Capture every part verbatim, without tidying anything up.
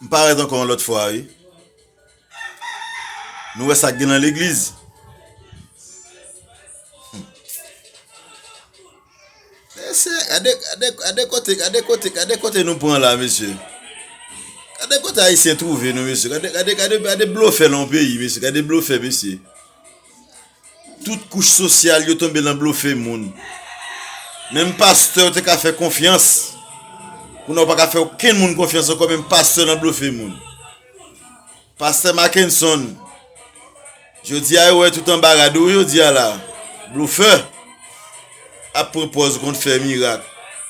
M parèt ankò yon lòt fwa, wi. Nou wè sa k gen nan legliz. Mesye, gade, gade, gade kote, gade kote, gade kote nou pran la, mesye. Gade kote Ayisyen twouve nou, mesye. Gade, gade, gade, gade blofè nan yon peyi, mesye. Gade blofè, mesye. Tout kouch sosyal yo tonbe nan blofe moun. Menm pastè yo te ka fè konfyans. Kounye a ou pa ka fè okenn moun konfyans ankò, menm pastè nan blofe moun. Pastè Mackenson, jodi a yo wè tout anba rad ou jodi a la. Blofè. Ap pran pòz ou konn fè mirak.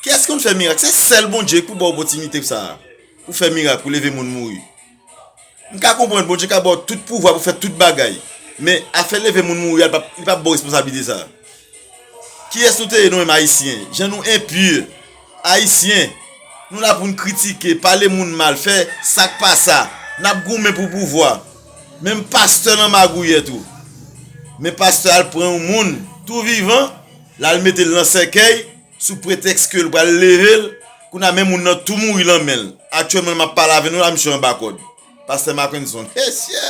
Kiyès ki konn fè mirak? Se sèl Bondye ki pou ba w opòtinite sa a. Pou fè mirak, pou leve moun mouri. M ka konprann Bondye ka ba w tout pouvwa pou fè tout bagay. Men afè leve moun mouri a, li p ap, li p ap ba w responsablite sa a. Kiyès nou te ye nou menm Ayisyen? Jan nou enpi, Ayisyen, nou la pou n kritike, pale moun mal, fè sa k pa sa. N ap goumen pou pouvwa. Menm pastè nan magouyè tou. Men pastè al pran yon moun tou vivan, l al mete l nan sèkèy, sou pretèks ke l pral leve l, kounye a menm moun nan tou mouri nan men l. Aktyèlman, m ap pale avè nou la, misye anba kòd. Pastè Mackenson. Mesye!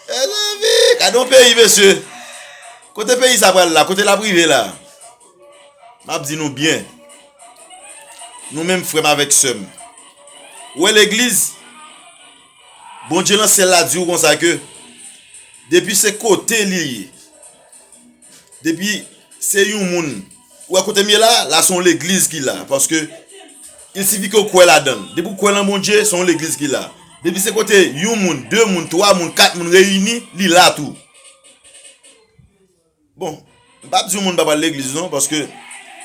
Mezanmi, gade yon peyi, mesye. Kote peyi sa pral la? Kote l ap rive la? M ap di nou byen. Nou menm frè m avèk sè m. Ou wè legliz? Bondye nan syèl la di w konsa ke depi se kote li ye, depi se yon moun, ou wè kote m ye la, la se yon legliz ki la, paske il sifi ke w kwè ladan l. Depi w kwè nan Bondye, se yon legliz ki la. Depi se kote yon moun, de moun, twa moun, kat moun reyini, li la tou. Bon, m p ap di yon moun pa pral legliz non, paske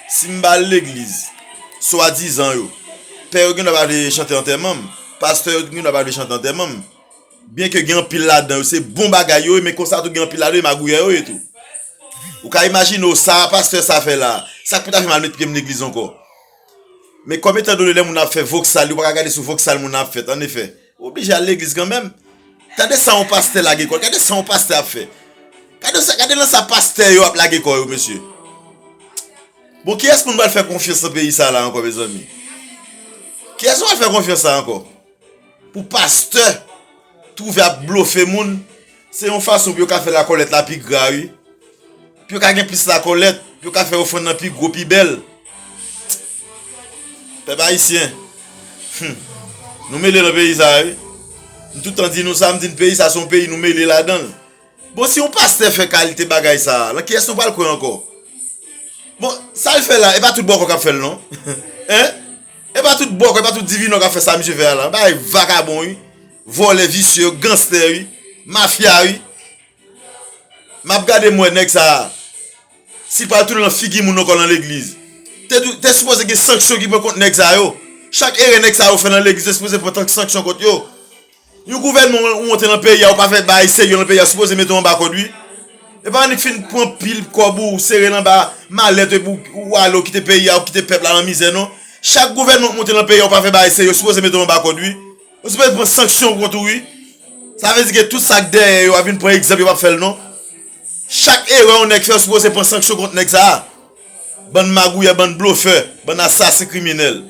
si m pa al legliz, swadizan yo, pè yo gen dwa pa vle chante antèman m, pastè yo gen dwa pa vle chante antèman m. Byenke gen anpil ladan yo, se bon bagay yo ye, men konsa tou gen anpil ladan yo, magouyè yo ye tou. Ou ka imajine w, sa pastè sa fè la, sa k pou ta fè m al met pye m legliz ankò? Men kòm etandone lè moun ap fè voksal, yo pa ka gade sou voksal moun nan ap fèt, annefè, ou oblije al legliz kanmenm. Gade sa yon pastè lage kò l, gade sa yon pastè ap fè. Gade sa, gade nan sa pastè yo ap lage kò yo, mesye. Bon, kiyès moun pral fè konfyans nan peyi sa la ankò, mezanmi? Kiyès nou pral fè konfyans la ankò? Pou pastè twouve ap blofe moun, se yon fason pou yo ka fè lakòlèt la pi gra, wi. Pou yo ka gen plis lakòlèt, pou yo ka fè ofrann nan pi gwo, pi bèl. Pèp ayisyen, hmm, nou mele nan peyi sa a, wi. M tout tan di nou sa, m di n peyi sa a se yon peyi nou mele ladan l. Bon, si yon pastè fè kalite bagay sa a, nan kiyès nou pral kwè ankò? Bon, sa l fè la, e pa tout bòkò k ap fè l non. Hein? E pa tout bòkò, e pa tout divinò k ap fè sa misye fè a la. Bagay vakabon, wi. Vòlè, visye, ganstè, wi. Mafya, wi. M ap gade m wè nèg sa a. Si l pral tounen nan figi moun ankò nan legliz. Te, te sipoze gen sanksyon ki pran kont nèg sa yo. Chak erè nèg sa yo fè nan legliz, te sipoze pran tan-, sanksyon kont yo. Yon gouvènman ou monte nan peyi a, ou pa fè bagay serye nan peyi a, sipoze mete w anba kòd, wi. E pa annik fin pran pil kòb ou sere l anba malèt epi ou, ou ale, ou kite peyi a, ou kite pèp la nan mizè, non. Chak gouvènman ou monte nan peyi a, ou pa fè bagay serye, sipoze mete w anba kòd, wi. Ou sipoze pran sanksyon kont ou, wi. Sa vle di ke tout sa k dèyè yo ap vin pran egzanp, yo p ap fè l, non. Chak erè yon nèg fè, ou sipoze pran sanksyon kont nèg sa a. Bann magouyè, bann blofè, bann asasen kriminèl.